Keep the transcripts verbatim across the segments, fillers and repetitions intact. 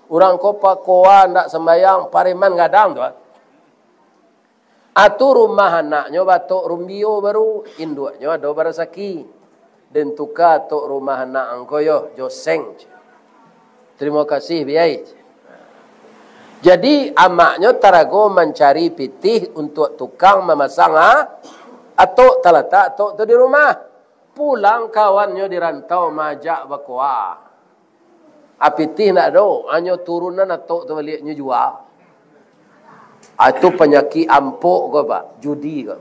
Urang ko pakoa ndak sambayang, pareman gadang tu. Atu rumah anaknyo batok rumbio baru, induaknyo ado barasaki. Den tuka atok rumah anak angko yo, jo seng. Terima kasih, biai. Jadi, amaknyo tarago mancari pitih untuak tukang mamasang, ah, atok, talatak atok tu di rumah. Pulang kawannyo di rantau maajak bakoa. Ah, pitih ndak ado, hanyo turunan atok tu baliaknyo jua. Ah, itu panyakik ampok ko, Pak, judi ko.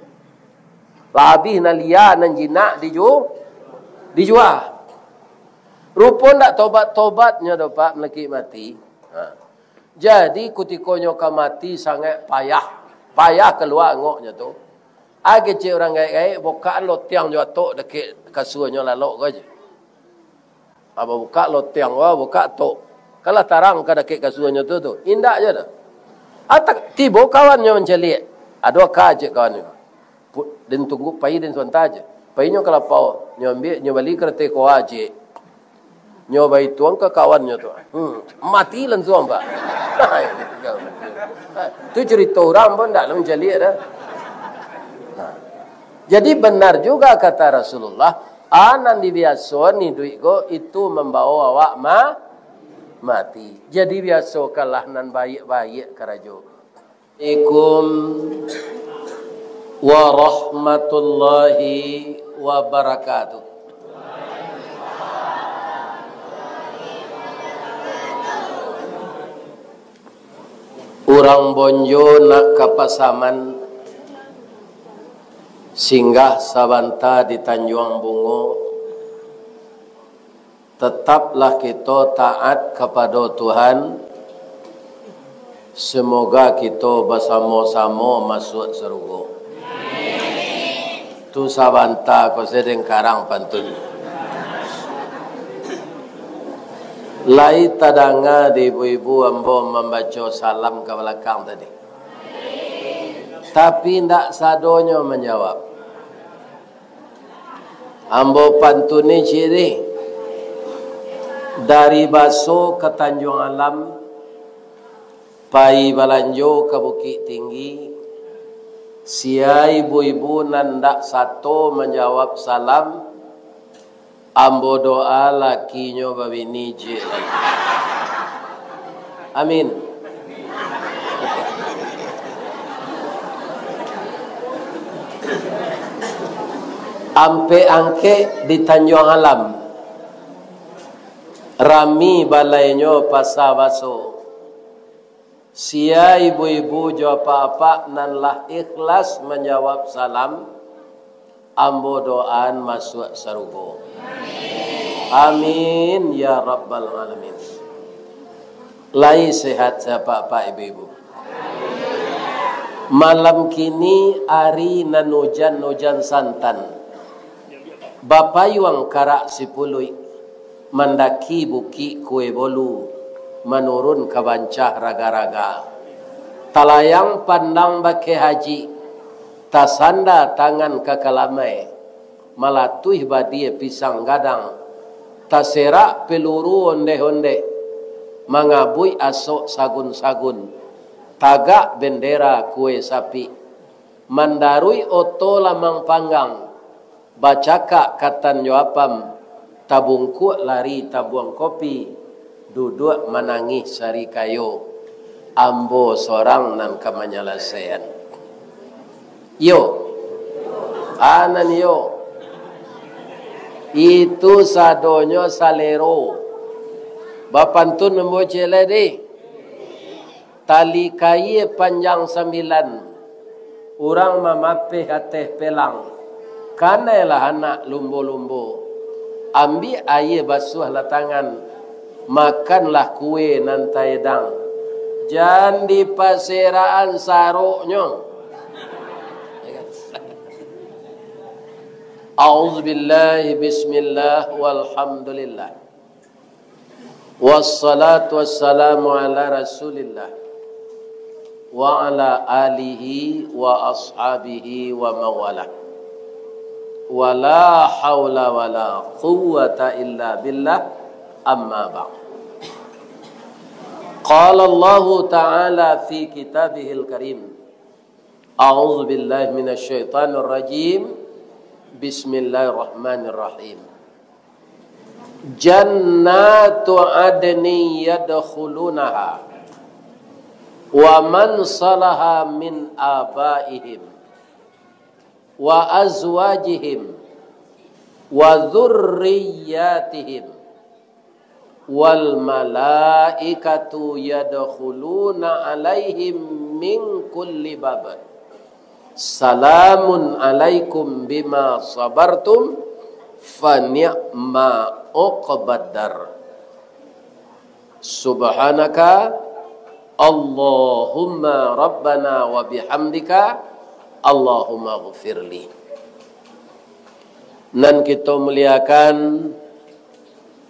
Lah abih nan lia, nan jinak diju-, dijua. Rupo ndak tobat-tobatnyo doh, Pak, malakik mati. Ha. Jadi, kutikonyo ka mati sangaik payah. Payah kalua angoknyo tu. Ah, kecek urang gaek-gaek, bokakan lotiang jo atok dakek kasuanyo lalok ko je. Abah bukak lotiang, wah, bukak tok. Kalah tarang ka dakek kasuanyo tu, tu. Indak je tu. Atak tibo kawannyo mancaliak. Ado ka je kawannyo. Pu-, den tunggu pai den sabanta je. Painyo ka lapau. Nyo ambiak, nyo bali karateh koa je. Nyo baituang ka kawannyo tu. Hmm, mati lansuang, Pak. Tu carito urang pun ndak lah mancaliak dah. Nah. Jadi, benar juga kata Rasulullah, a nan dibiasoan iduik ko, itu mambawo awak ma-, mati. Jadi, biasokanlah nan baiak-baiak karajo. Assalamualaikum warahmatullahi wabarakatuh. Urang Bonjo nak ka Pasaman, singgah sabanta di Tanjuang Bungo. Tetaplah kito taat kapado Tuhan. Semoga kito basamo-samo masuak sarugo. Tu sabanta ko sadang karang pantun. Lai tadanga di ibu-ibu ambo mambaco salam ka balakang tadi. Tapi, indak sadonyo manjawab. Ambo pantuni ciek deh. Dari Baso ka Tanjuang Alam, pai balanjo ka Bukik Tinggi, sia ibu-ibu nan ndak sato manjawab salam, ambo doa lakinyo babini ciek lai. Amin. Ampek Angkek di Tanjuang Alam. Rami balainyo Pasa Baso. Sia ibu-ibu jo apak-apak nan lah ikhlas manjawab salam, ambo doaan masuak sarugo. Amin, ya rabbal alamin. Lai sehat sapak-apak ibu-ibu? Malam kini ari nan ujan-ujan santan. Bapayuang karak sipuluik, mandaki Bukik Kue Bolu, manurun ka Bancah Raga-raga. Talayang pandang bakeh haji, tasanda tangan ka kalamai, malatuih badia pisang gadang, taserak peluru ondeh-ondeh, mangabuik asok sagun-sagun, tagak bendera kue sapik, mandaruik oto lamang panggang, bacakak katan jo apam, tabungkuak lari tabuang kopi, duduak manangih sari kayo, ambo sorang nan ka manyalasaian. Iyo. Anan iyo. Itu sadonyo salero. Bapantun ambo ciek lai deh. Tali kaia panjang sambilan, urang mamapeh ateh pelang. Kanailah anak lumbo-lumbo, ambiak aia basuahlah tangan, makanlah kue nan taedang, jan dipaserakan saroknyo. A'udzubillahi, bismillah, walhamdulillah. Wassalatu wassalamu ala Rasulillah wa ala alihi wa ashabihi wa mawalah. Wala haula wala quwwata illa billah, amma ba'd. Qala Allahu ta'ala fi kitabihil karim. A'udzu billahi minasy syaithanir rajim. Bismillahirrahmanirrahim. Jannatu adnin yadkhulunaha wa man salaha min abaihim wa azwajihim wa dzurriyyatihim, wal malaikatu yadkhuluna alaihim min kulli bab. Salamun alaikum bima sabartum, fa ni'ma uqbad dar. Subhanaka Allahumma rabbana wa bihamdika, Allahumma ghfirli. Nan kito muliakan,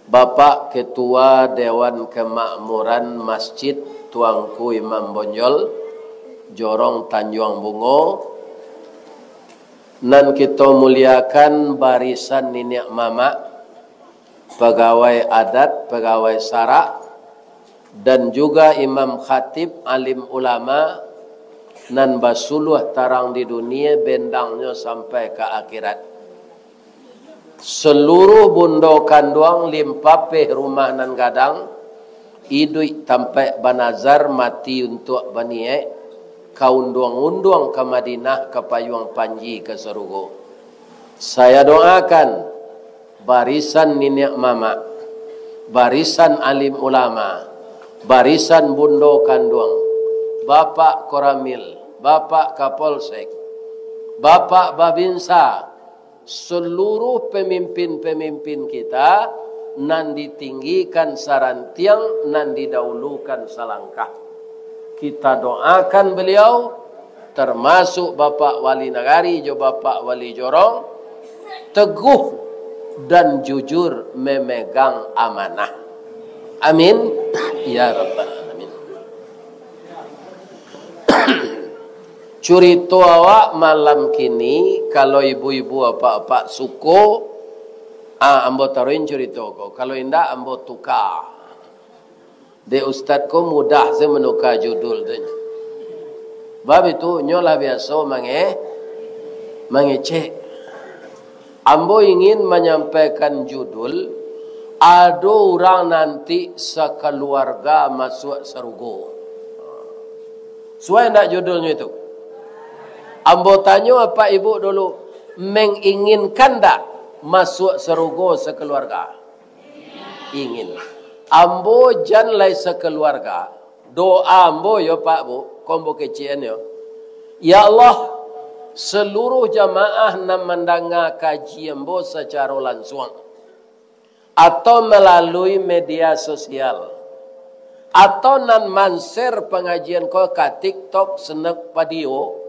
Bapak Ketua Dewan Kemakmuran Masjid Tuanku Imam Bonjol, Jorong Tanjuang Bungo, nan kito muliakan barisan niniak mamak, pagawai adat, pagawai sarak, dan juga imam khatib, alim ulama, nan basuluah tarang di dunia, bendangnyo sampai ka akhirat. Saluruah bundo kanduang, limpapeh rumah nan gadang, iduik tampek banazar, mati untuak baniaik, ka unduang-unduang ka Madinah, ka payuang panji ka sarugo. Saya doakan barisan niniak mamak, barisan alim ulama, barisan bundo kanduang, Bapak Koramil, Bapak Kapolsek, Bapak Babinsa, saluruah pamimpin-pamimpin kita, nan ditinggikan sarantiang, nan didahulukan salangkah. Kita doakan baliau, termasuk Bapak Wali Nagari jo Bapak Wali Jorong, teguh dan jujur memegang amanah. Amin, ya rabbal alamin. Curito awak malam kini, kalau ibu-ibu, apak-apak suko, ah, ambo taruhin curito ko. Kalau indak, ambo tuka. Dek ustad ko mudah se manuka judul tu. Bab itu, nyo lah biaso mange-, mangecek. Ambo ingin manyampaikan judul, ado urang nanti sakaluarga masuak sarugo. Suai ndak judulnyo itu? Ambo tanyo apak ibu dulu, menginginkan ndak masuak sarugo sakaluarga? Ingin. Ambo jan lai sakaluarga. Doa ambo yo, Pak, Bu, ko ambo kecek an yo. Ya Allah, saluruah jamaah nan mandanga kaji ambo sacaro lansuang, atau malalui media sosial, atau nan man-share pangajian ko ka TikTok, Snap, Padio,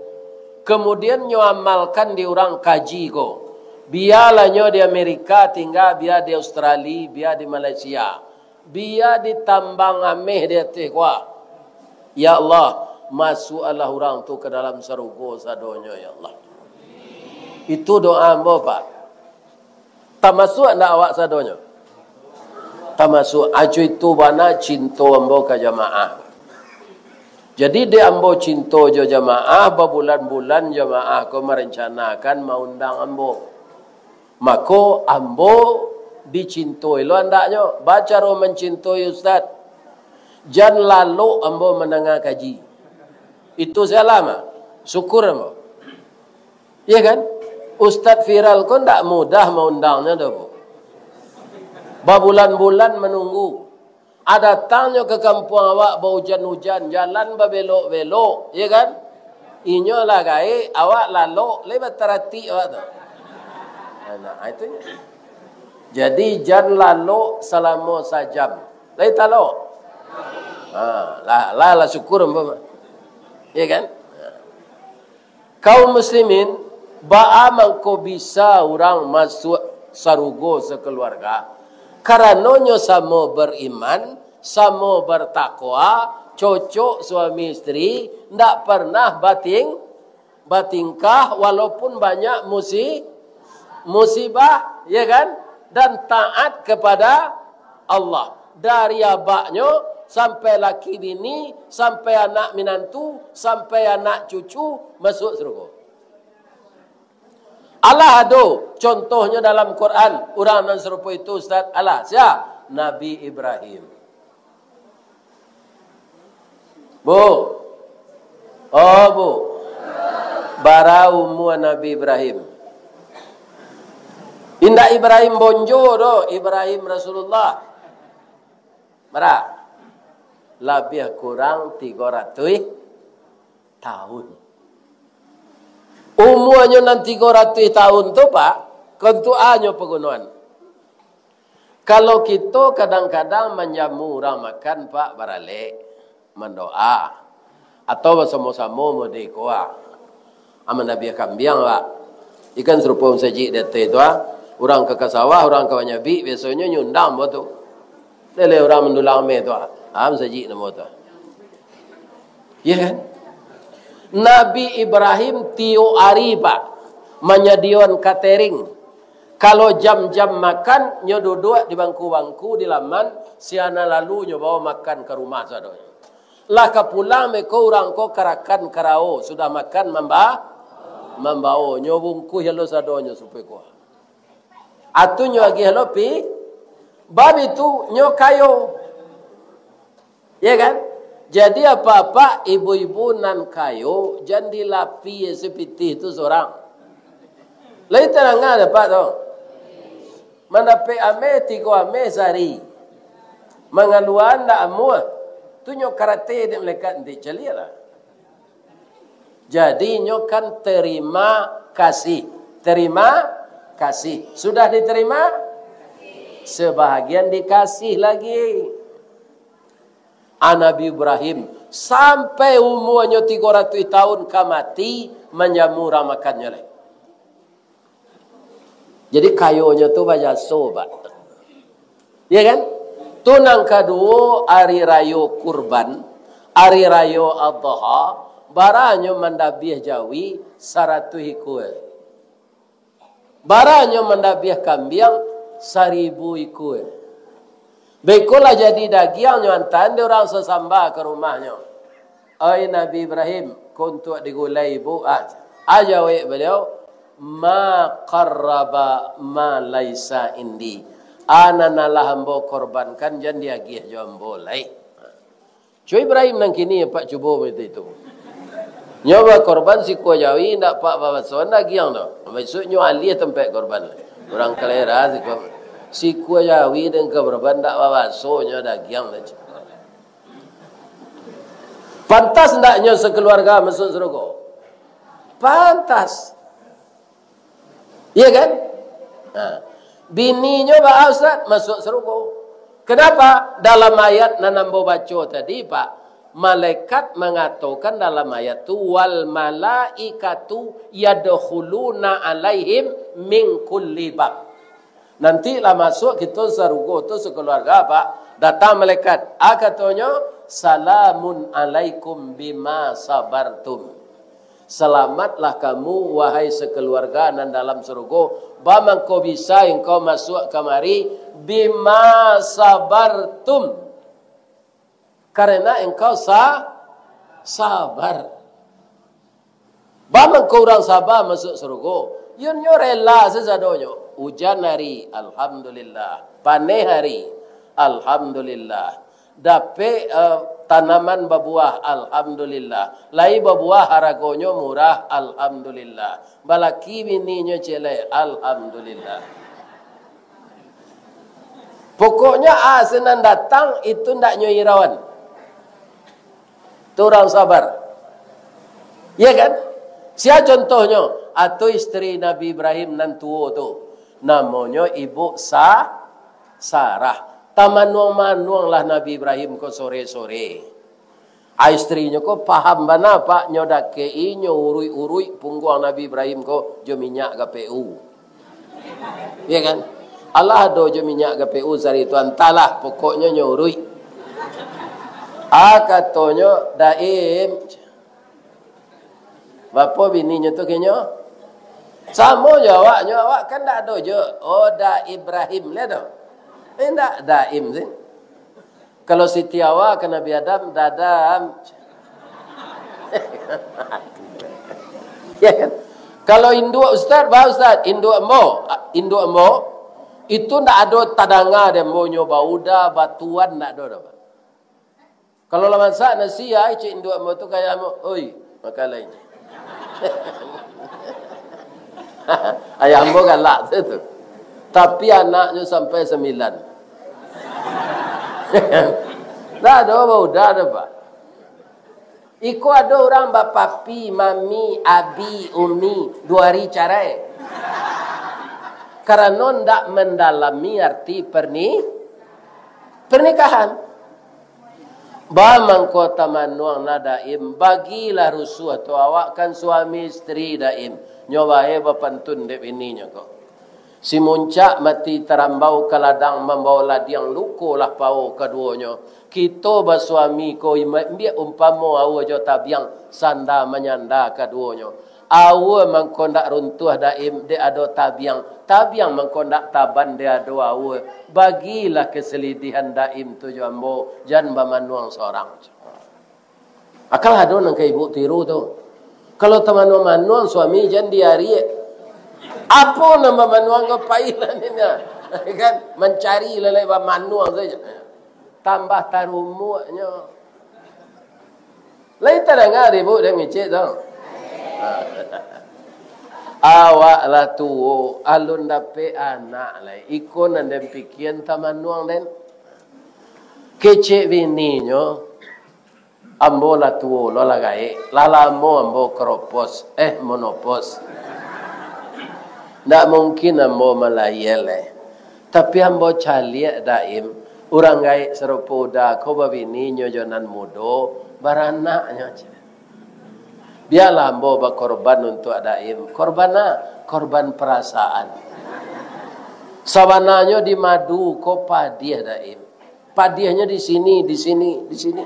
kamudian nyo amalkan di urang kaji ko, bialah nyo di Amerika tingga, bia di Australia, bia di Malaysia, bia di tambang ameh di ateh ko. Ya Allah, masuaklah urang tu ka dalam sarugo sadonyo, ya Allah. Itu doa ambo, Pak. Tamasuak ndak awak sadonyo? Tamasuak. Acu itu bana cinto ambo ka jamaah. Jadi, dek ambo cinto jo jamaah, babulan-bulan jamaah ko marencanakan maundang ambo. Mako, ambo dicintoi lo andaknyo. Bacaro mancintoi Ustaz. Jan lalok ambo mandanga kaji. Itu salah mah. Syukur ambo. Iya kan? Ustaz viral ko ndak mudah maundangnyo doh, Bu. Babulan-bulan manunggu. A datangnyo ka kampuang awak baujan-ujan, jalan babelok-belok, iya kan? Inyo lah gaek, awak lalok, lai bataratik awak tu. Nah, itu nyo. Jadi, jan lalok salamo sajam. Lai talok? Ha, lah, lah, lah syukur ambo mah. Iya kan? Kaum muslimin, baa mangko bisa urang masuak sarugo sakaluarga? Karano nyo samo bariman, samo batakwa, cocok suami isteri, ndak parnah bating-, batingkah walaupun banyak musi-, musibah, ya kan? Dan taat kepada Allah. Dari abaknyo, sampai laki bini, sampai anak minantu, sampai anak cucu masuak sarugo. Alah ado contohnyo dalam Quran, urang nan sarupo itu, Ustaz. Alah, sia? Nabi Ibrahim. Bu. Oh, Bu. Bara umua Nabi Ibrahim? Indak Ibrahim Bonjo doh, Ibrahim Rasulullah. Bara? Labiah kurang tigo ratuih tahun. Umuanyo nan tigo ratuih tahun tu, Pak, ka untuak a nyo pagunoan? Kalau kito kadang-kadang manjamu urang makan, Pak, baralek, mandoa, atau basamo-samo mode ko, ah, manabiah kambiang, Pak. Ikan sarupo masajik di ateh tu, ah. Urang ka, ka sawah, urang ka manyabik, biasonyo nyundang ambo tu. Lele urang mandulang ameh tu, ah. Ah, masajik namo tu. Ya kan? Nabi Ibrahim tiok ari, Pak, manyadiakan katering. Kalau jam-jam makan, nyo duduak di bangku-bangku di laman, sia nan lalu nyo bao makan ka rumah sadonyo. Lah ka pulang beko urang ko karakan karao, sudah makan mamba-, mambao, nyo bungkuih lo sadonyo sarupo ko. Atu nyo agiah lo pi, bab itu nyo kayo. Ya kan? Jadi apak-apak, ibu-ibu nan kayo, jan dilapi si pitih tu surang. Lai tadanga dek apak tu? Mandapek ameh, tigo ameh sahari. Mangalua ndak amuah. Tu nyo karate dek malaikat nanti, caliaklah. Jadi, nyo kan terima kasih. Terima kasih. Sudah diterima? Sebahagian dikasih lagi. A, Nabi Ibrahim, sampai umuanyo tigo ratuih tahun ka mati, manjamu urang makannyo lai. Jadi, kayonyo tu bajaso, Pak. Ya kan? Tu nan kaduo, ari rayo kurban, ari rayo Adha, baranyo mandabiah jawi saratuih ikua. Baranyo mandabiah kambiang saribu ikua. Beko lah jadi dagiang, nyo antaan dek urang sasamba ka rumahnyo. Ai Nabi Ibrahim, ko untuak digulai ibu, ah, ah, jawek baliau, "Ma qarraba ma laisa indi." A nan alah ambo korbankan, jan diagiah jo ambo lai. Cubo Ibrahim nan kini, Pak, cubo itu. Nyo bakorban sikua jawi, ndak pak babaso dagiang tu. Maksudnyo alih tampek korban. Urang kalera sikua, sikua jawi dengan korban ndak babaso nyo dagiang tu. Pantas ndak nyo sakeluarga masuak sarugo? Pantas. Iya kan? Ha. Bininyo baa, Ustaz? Masuak sarugo. Kenapa? Dalam ayat nan ambo baco tadi, Pak, malaikat mangatokan dalam ayat tu, "Wal malaikatu yadkhuluna alaihim min kulli bab." Nanti lah masuak kito sarugo tu sakeluarga, Pak. Datang malaikat. A katonyo, "Salamun alaikum bima sabartum." Salamatlah kamu, wahai sakeluarga nan dalam sarugo. Baa mangko bisa engkau masuak kamari? Bima sabartum. Karena engkau sa-, sabar. Baa mangko urang saba masuak sarugo? Yo, nyo rela sasadonyo. Ujan hari, alhamdulillah. Paneh hari, alhamdulillah. Dapek, eh, tanaman babuah, alhamdulillah. Lai babuah, haragonyo murah, alhamdulillah. Balaki bininyo ciek lai, alhamdulillah. Pokoknyo, a se nan datang, itu ndak nyo irauan. Tu urang sabar. Iya kan? Sia contohnyo? Atau isteri Nabi Ibrahim nan tuo tu. Namonyo Ibu Sa-, Sarah. Tamanuang-manuanglah Nabi Ibrahim ko sore-sore. A, isterinyo ko paham bana, Pak, nyo dakek-i, nyo uruik-uruik pungguang Nabi Ibrahim ko jo minyak G P U. Iya kan? Alah ado jo minyak G P U sari tu, antahlah, pokoknyo nyo uruik. A, katonyo, "Daim." Bapo bininyo tu kenyo? Samo jo awaknyo, awak kan ndak ado jo. Oh, Da Ibrahim le tu. Indak, Daim se. Kalau Siti Hawa ka Nabi Adam, dadam. Ya kan? Kalau induak ustaz, ba ustaz, induak ambo, induak ambo, itu ndak ado tadanga dek ambo nyo bauda, batuan ndak ado doh, Pak. Kalau lah masak nasi, ai, cek induak ambo tu kayak ambo, "Oi, makan lai." Ayah ambo galak tu. Tapi anaknyo sampai sambilan. Ndak ado bauda doh, Pak. Iko ado urang bapapi, mami, abi, umi, duo ari carai. Karano ndak mandalami arti perni-, pernikahan. Ba mangko tamanuang na Daim, bagilah rusuah tu awak kan suami isteri Daim. Nyo bae bapantun dek bininyo ko. Si muncak mati tarambau ka ladang, mambao ladiang luko lah pao kaduonyo. Kito basuami ko ima-, ambiak umpamo aua jo tabiang, sanda manyanda kaduonyo. Aua mangko ndak runtuah Daim, dek ado tabiang, tabiang mangko ndak taban dek ado aua. Bagilah kasalidihan Daim tu jo ambo, jan bamanuang sorang. Akal ado nan ka ibu tiru tu. Kalau tamanuang-manuang suami jan diariak. Apo nan bamanuang ko pailah ni nya. Kan mancari lalai bamanuang saja. Tambah tarumuaknyo. Lai tadanga ibu dek ngecek tu. Awak lah tuo, alun dapek anak lai. Iko nan den pikian tamanuang den. Kecek bininyo, "Ambo lah tuo lo lah gaek, lah lamo ambo keropos, eh, monopos. Ndak mungkin ambo malayia lai. Tapi ambo caliak Daim, urang gaek sarupo Uda ko babini nyo jo nan mudo, baranak nyo." Bialah ambo bakorban untuak Daim. Korban a? Korban parasaan. Sabananyo di madu ko padiah Daim. Padiahnyo di sini, di sini, di sini.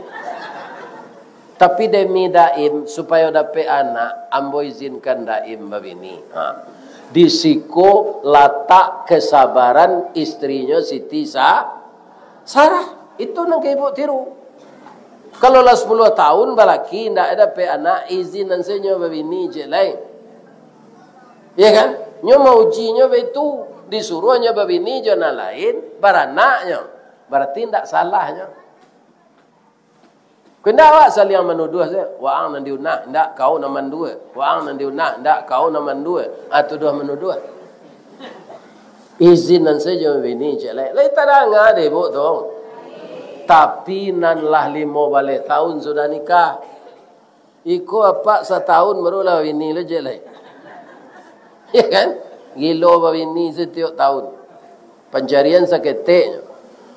Tapi demi Daim, supayo dapek anak, ambo izinkan Daim babini. Ha. Di siko latak kesabaran istrinyo Siti Sa-, Sarah. Itu nan ka ibu tiru. Kalau lah sapuluah tahun balaki, indak dapek anak, izin nan sajo babini, cek lai. Ya kan? Nyo maujinyo baitu, disuruahnyo babini jo nan lain, baranaknyo. Bararti indak salahnyo. Ko indak awak saliang manuduah sajo, waang nan diunah, indak kau nan mandua, waang nan diunah, indak kau nan mandua, ah, tuduah manuduah. Izin nan sajo bini cek lai, lai tadanga dek ibu tu. Tapi nan lah limo baleh tahun sudah nikah. Iko apak satahun baru lah babini lo cek lai. Ya kan? Gilo babini satiok tahun. Pancarian saketek nyo.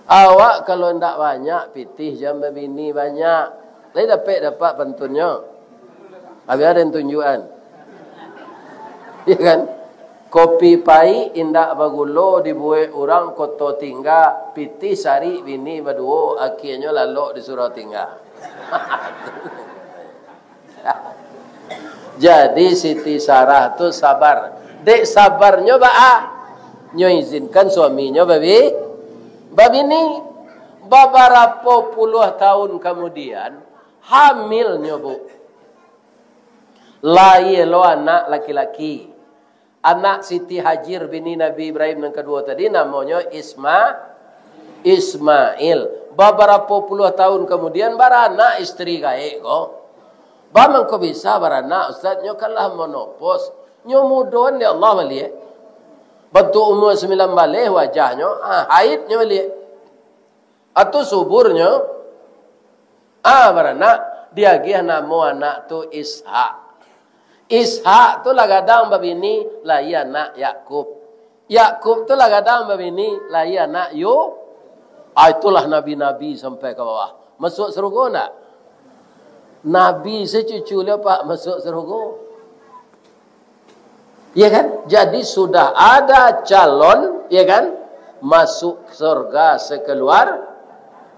Awak kalau ndak banyak pitih, jan babini banyak. Lai dapek dapat pantunnyo. Abih ado tunjuakan. Ya kan? Kopi paik indak bagulo dibuek urang Koto Tingga, pitih sarik bini baduo, akienyo lalok di Surau Tingga. Jadi Siti Sarah tu sabar. Dek sabarnyo baa? Nyo izinkan suaminyo babi-, babini. Babarapo puluah tahun kamudian, hamilnyo, Bu. Lahia lo anak laki-laki. Anak Siti Hajar bini Nabi Ibrahim nan kaduo tadi namonyo Isma-, Ismail. Babarapo puluah tahun kamudian, baranak istri gaek ko. Ba mangko bisa baranak, Ustaz? Nyo kan lah monopos. Nyo mudoan dek Allah baliak. Bantuak umua sambilan baleh wajahnyo, ah, haidnyo baliak. Atau suburnyo, ah, baranak, diagiah namo anak tu Ishak. Ishak tu lah gadang babini, lahia anak Yakub. Yakub tu lah gadang babini, lahia anak Yu-, ah, itulah nabi-nabi sampai ka bawah. Masuak sarugo ndak? Nabi sajo cucu liau, Pak, masuak sarugo. Ya kan? Jadi sudah ada calon, ya kan? Masuk surga sekeluar-,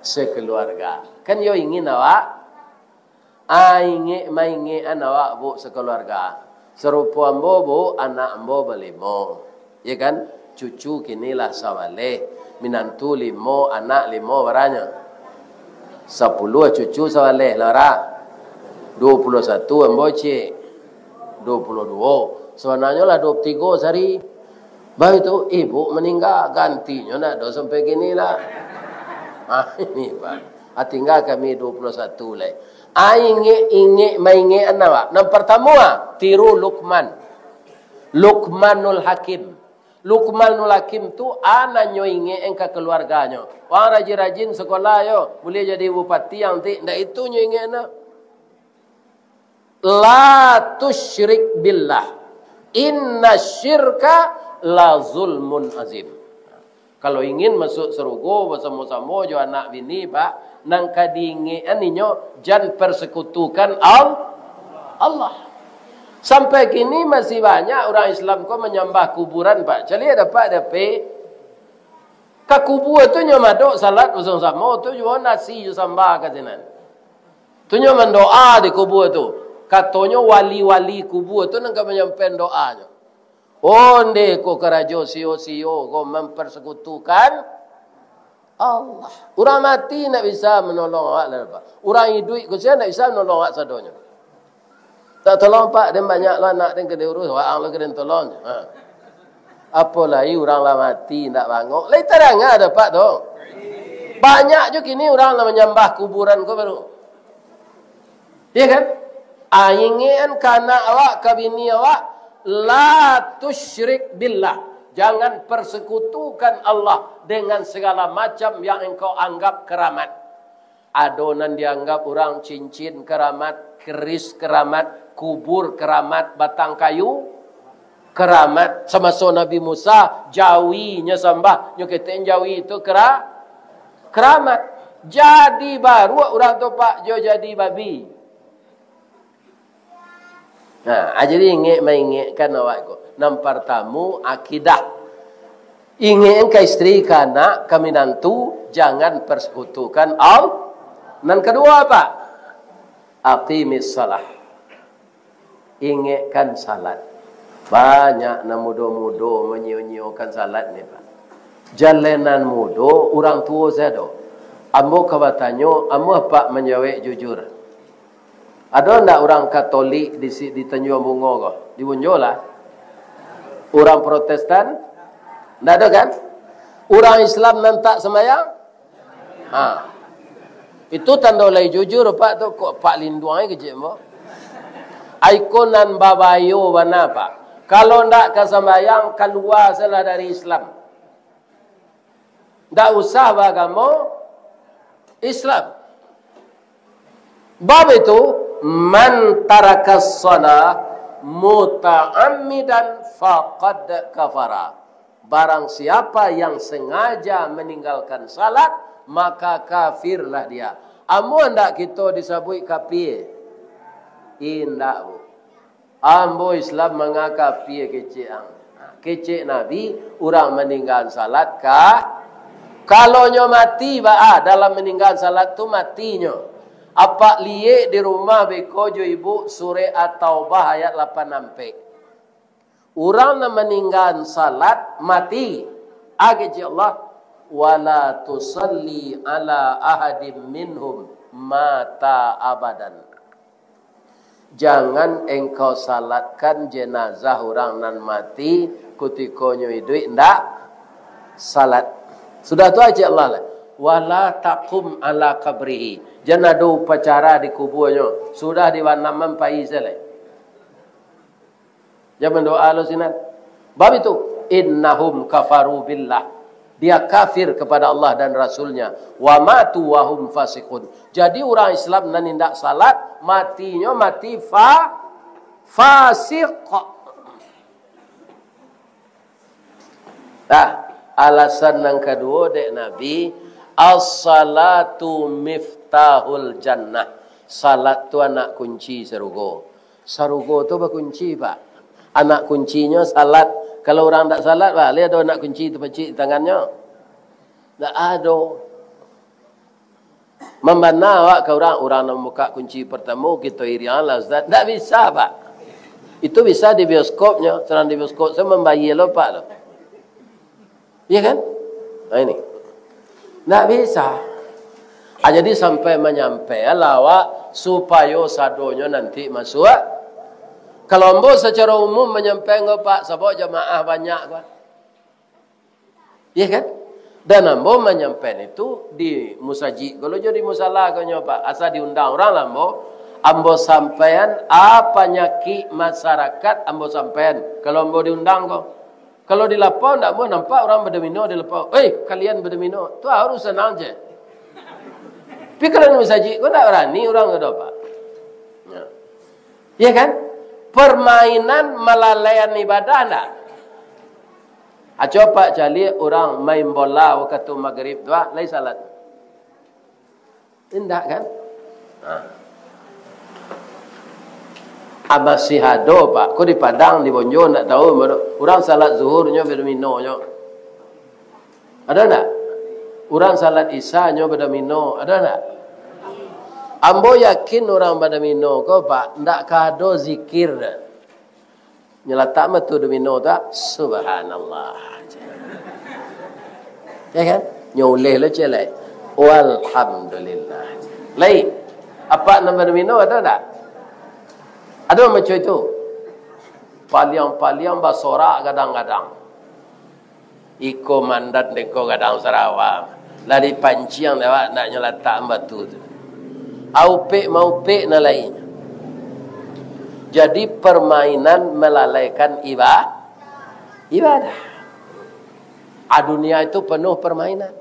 sekeluarga. Kan yo ingin awak? Ah, ingek maingekan awak, Bu, sekeluarga. Sarupo ambo, Bu, anak ambo balimo. Ya kan? Cucu kini lah sabaleh. Minantu limo, anak limo, baranyo. Sapuluah cucu sabaleh lah, Ra. Duo puluah satu ambo ciek. Duo puluah duo. Sabananyo lah duo puluah tigo sari. Bah itu, ibu maningga, gantinyo ndak ado sampai kini lah. Ah, ini, Pak. Ah, tingga kami duo puluah satu lai. Ah, ingek-ingek, maingek anak, Pak. Nan partamo, ah, tiru Lukman. Lukmanul Hakim. Lukmanul Hakim tu, ah, nan nyo ingek ka kaluarganyo. Wang rajin-rajin sakolah yo, buliah jadi bupati yang ti, ndak itu nyo ingek nah. La tusyrik billah. Inna syirka la zulmun azim. Kalau ingin masuk sarugo basamo-samo jo anak bini, Pak, nan ka diingekan inyo, jan persekutukan Al-, Allah. Sampai kini masih banyak urang Islam ko manyambah kuburan, Pak. Caliak dapek dapek. Ka kubua tu nyo madok salat basamo-samo tu juo nasi jo samba ka sinan. Tu nyo mandoa di kubua tu. Katonyo wali-wali kubua tu nan ka manyampaian doanyo. Onde ko karajo sio-sio ko mampersekutukan Allah. Urang mati ndak bisa manolong awak lai, Pak. Urang iduik ko sia ndak bisa manolong awak sadonyo. Tak tolong, Pak, den banyak lo anak den ka diurus, waang lo ka den tolong. Ha. Apo lai urang lah mati ndak bangok. Lai tadanga dapek tu. Banyak jo kini urang lah manyambah kuburan ko baru. Iya kan? Ah, ingekan ka anak awak, ka bini awak, la tusyrik billah. Jangan persekutukan Allah dengan segala macam yang engkau anggap keramat. Ado nan dianggap urang cincin keramat, keris keramat, kubur keramat, batang kayu keramat. Samaso Nabi Musa, jawi nyo sambah, nyo ketek jawi tu kera-, keramat. Jadi baruak urang tu, Pak, jo jadi babi. Nah, jadi ingek maingekkan awak ko. Nan partamo, akidah. Ingekkan ka istri, ka anak, ka minantu, jangan persekutukan Allah. Nan kaduo apa? Aqimis shalah. Ingekkan salat. Banyak nan mudo-mudo manyio-nyiokan salat ni, Pak. Jan lai nan mudo, urang tuo sajo. Ambo ka batanyo, ambo apak manjawek jujur. Ado ndak urang Katolik di si-, di Tanjuang Bungo ko? Di Bunjo lah. Urang Protestan? Ndak ado kan? Urang Islam nan tak sambayang? Ha. Itu tando lai jujur, Pak, tu. Kok Pak Linduang ai kecek mo? Aiko nan babayo bana, Pak. Kalau ndak ka sambayang, kalua salah dari Islam. Ndak usah baagamo Islam. Bab itu, "Man tarakas shalah muta'ammidan faqad kafara." Barang siapa yang sengaja meninggalkan salat, maka kafirlah dia. Amuah ndak kito disabuik kafir? Indak, Bu. Ambo Islam manga kafir kecek ang. Kecek Nabi, urang maninggaan salat ka, kalau nyo mati, baa, dalam maninggaan salat tu matinyo. Apak liek di rumah beko jo ibu, surek At-Taubah ayat lapan ampek. Urang nan maninggaan salat mati. Kecek Allah, "Wala tusalli ala ahadim minhum mata abadan." Jangan engkau salatkan jenazah urang nan mati kutiko nyo iduik, ndak salat. Sudah tu kecek Allah lah, "Wala taqum ala qabrihi." Jan ado upacara di kubuanyo. Sudah dibanamkan, pai sajo lai. Jan mandoa lo sinan. Bab itu, "Innahum kafaru billah." Dia kafir kepada Allah dan Rasul-Nya. "Wa matu wa hum fasiqun." Jadi, urang Islam nan indak salat, matinyo mati fa-, fasik. Nah, alasan nan kaduo dek Nabi, "As-salatu miftahul jannah." Salat tu anak kunci sarugo. Sarugo tu bakunci, Pak. Anak kuncinyo salat. Kalau urang ndak salat, Pak, lai ado anak kunci tapacik di tangannyo? Ndak ado. Mambana awak ka urang, urang nan mambukak kunci partamo, kito iriang lah, Ustaz. Ndak bisa, Pak. Itu bisa di bioskopnyo, surang di bioskop, sajo mambayia lo, Pak, lo. Iya kan? Nah, ini. Ndak bisa. Ah, jadi sampai manyampaianlah awak, supayo sadonyo nanti masuak. Kalau ambo sacaro umum manyampaian ko, Pak, sabab jamaah banyak ko. Iya kan? Dan ambo manyampaian itu di musajik ko lo jo di musala ko nyo, Pak. Asa diundang urang lah ambo. Ambo sampaian a panyakik masyarakat, ambo sampaian. Kalau ambo diundang ko. Kalau di lapau ndak ambo nampak urang badomino di lapau. "Eh, kalian badomino." Tu harus sanang je. Tapi kalau di musajik ko ndak barani urang ko do, Pak. Ya. Iya kan? Permainan malalaian ibadah ndak? Aco Pak caliak urang main bola wakatu magrib tu, ah, lai salat. Indak kan? Ha. Ah, masih ado, Pak. Ko di Padang, di Bonjo, ndak tahu. Urang salat zuhurnyo badomino nyo. Ado ndak? Urang salat isanyo badomino. Ado ndak? Ambo yakin urang badomino ko, Pak, ndak ka ado zikir. Nyalatak mah tu domino tu, ah, "Subhanallah." Ya kan? Nyo uleh lo ciek lai. "Walhamdulillah." Lai. Apak nan badomino ado ndak? Ado macam itu. Paliang-paliang basorak gadang-gadang. Iko mandat dek ko gadang sarawa. Lah dipanciang dek awak, ndak nyo latak batu tu. Aupek maupek nan lain. Jadi, permainan melalaikan iba-, ibadah. Ah, dunia itu penuh permainan.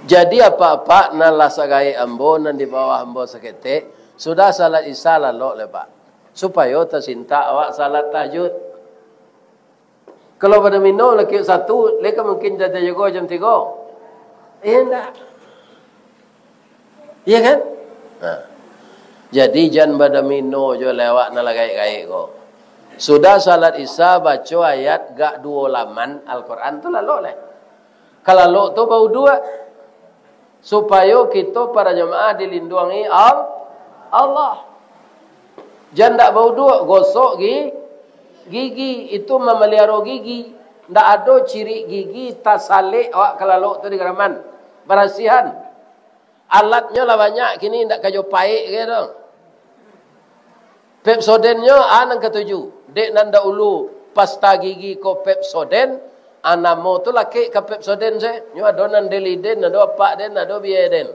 Jadi, apak-apak nan lah sagaek ambo, nan di bawah ambo saketek, sudah salat Isya lalok lai, Pak. Supayo tasintak awak salat tahajud. Kalau badomino lakik satu, lai ka mungkin tajago jam tigo? Indak. Iya kan? Nah. Jadi, jan badomino jo lai awak nan lah gaek-gaek ko. Sudah salat Isya, baco ayat gak duo laman Al-Quran tu lalok lai. Ka lalok tu bauduak. Supayo kito para jamaah dilinduangi Al-, Allah. Jan dak bauduak, gosok gi-, gigi, itu mamaliaro gigi. Ndak ado cirik gigi tasalek awak ka lalok tu di garaman. Barasihan. Alatnyo lah banyak kini, ndak ka jo paek ge tu. Pepsodentnyo, a nan katuju. Dek nan dahulu pasta gigi ko Pepsodent, a namo tu lakek ka Pepsodent se. Nyo ado nan Deliden, ado Apak Den, ado Biaden.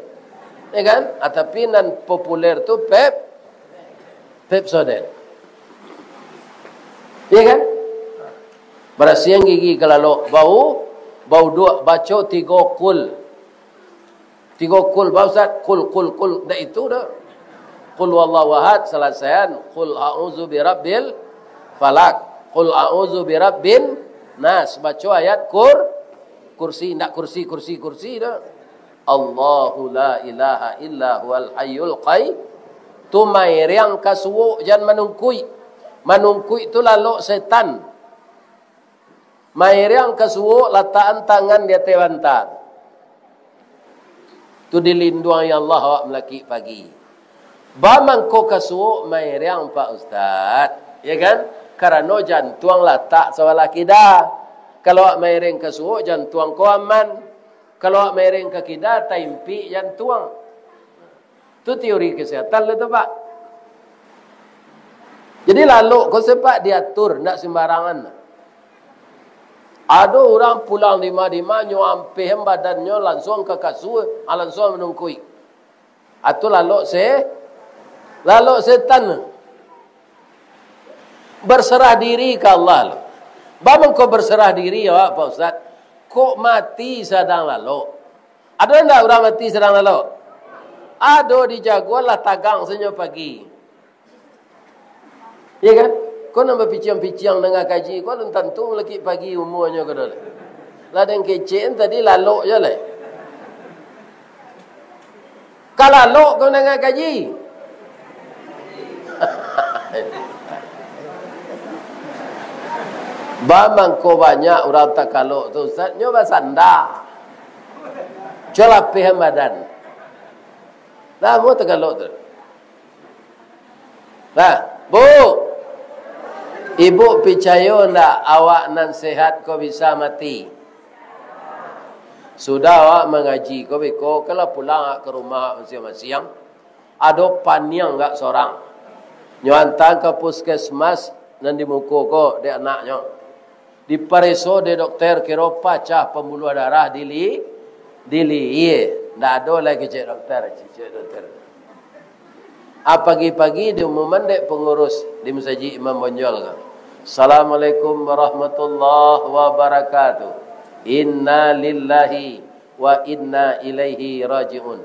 Ya kan? Ah, tapi nan populer tu Pep-, Pepsodent. Ya kan? Barasihan gigi ka lalok, bau, bauduak, baco tigo kul. Tigo kul, ba Ustaz, kul, kul, kul, ndak itu doh. Qul huwallahu ahad, salasaian, qul a'udzu birabbil falak, qul a'udzu birabbin nas, baco ayat kur-, kursi, ndak kursi, kursi, kursi doh. Allahu la ilaha illa huwal hayyul qay-, tu mairiang ka suok jan manungkuik. Manungkuik tu lalok setan. Mairiang ka suok, latakan tangan di ateh banta. Tu dilinduangi Allah awak malakik pagi. Ba mangko ka suok mairiang, Pak Ustaz, ya kan? Karano jantuang latak sabalah kida. Kalau awak mairing ka suok, jantuang ko aman. Kalau awak mairing ka kida, taimpik jantuang. Tu teori kesehatan lah tu, Pak. Jadi, lalok ko se, Pak, diatur, ndak sembarangan. Ado urang pulang dima-dima, nyo ampeh badannyo, lansuang ka kasua, ah, lansuang manungkuik. Ah, tu lalok se-, lalok setan. Berserah diri ka Allah lo. Ba mangko berserah diri awak, Pak Ustaz? Kok mati sadang lalok? Ado ndak urang mati sadang lalok? Ado, dijago lah tagang sanyo pagi. Iya kan? Ko nan bapiciang-piciang danga kaji, ko alun tantu malakik pagi umuanyo ko doh. Lah den kecek tadi lalok jo lai. Ka lalok ko danga kaji. Ba mangko banyak urang takalok tu, Ustaz, nyo basanda. Cua lapehan badan. Lamo takalok tu. Nah, Bu. Ibu picayo ndak awak nan sehat ko bisa mati? Sudah awak mangaji ko beko, kala pulang awak ka rumah awak masiang-masiang. Ado paniang gak sorang. Nyo anta ka puskesmas nan di muko ko dek anaknyo. Dipareso dek dokter, kiro pacah pambuluah darah di li-, di lihia. Ndak ado lai kecek dokter, kecek dokter. Ah, pagi-pagi diumuman dek pangurus di masajik Imam Bonjol ko, "Assalamualaikum warahmatullahi wabarakatuh. Inna lillahi wa inna ilaihi raji'un."